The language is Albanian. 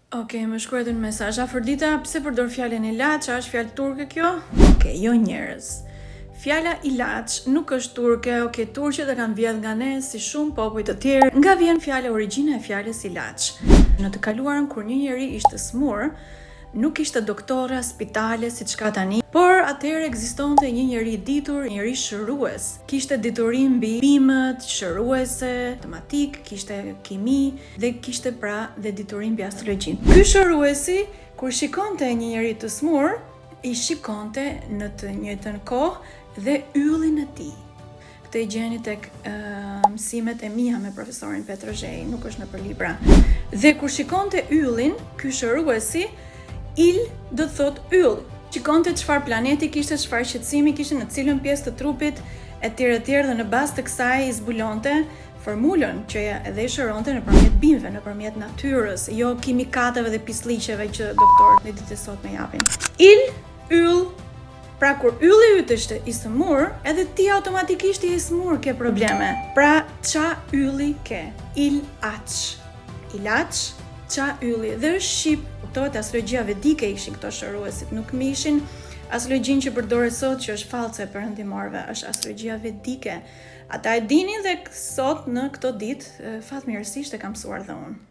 Okej, më shkruajtën në mesazh. Afërdita, pse përdor fjalën ilaç? A është fjalë turke kjo? Okej, jo njerëz. Fjala ilaç nuk është turke, okej, turqit e kanë vjedh nga ne si shumë popuj të tjerë. Nga vjen fjala origjina e fjalës ilaç? Në të kaluarën kur një njeri ishte smur, nuk kishte doktora, spitale siç ka tani, por atëherë ekzistonte një njeri i ditur, njeri shërues. Kishte dituri mbi bimët shëruese, matematikë, kishte kimi dhe kishte pra dhe dituri mbi astrologjinë. Ky shëruesi kur shikonte një njeri të smur, i shikonte në të njëjtën kohë dhe yllin e tij. Këtë e gjeni tek mësimet e mia me profesorin Petro Zheji, nuk është nëpër libra. Dhe kur shikonte yllin, ky shëruesi, il do të thotë yll. Shikonte çfarë planeti kishte, çfarë shqetësimi kishte në cilën pjesë të trupit etj etj dhe në bazë të kësaj i zbulonte formulën që edhe i shëronte nëpërmjet bimëve, nëpërmjet natyrës, jo kimikateve dhe pislliqeve që doktorët në ditët e sotme japin. Il, yll, Pra kur ylli yt është i sëmur, edhe ti automatikisht je i sëmur, ke probleme. Pra ça ylli ke? Il aç. Ilaç, ça ylli. Dhe është shqip, kuptohet astrologjia vedike ishin këto shëruesit, nuk më ishin astrologjinë që përdoret sot që është fallco e perëndimorëve, është astrologjia vedike. Ata e dinin dhe sot në këto ditë fatmirësisht e kam mësuar dhe unë.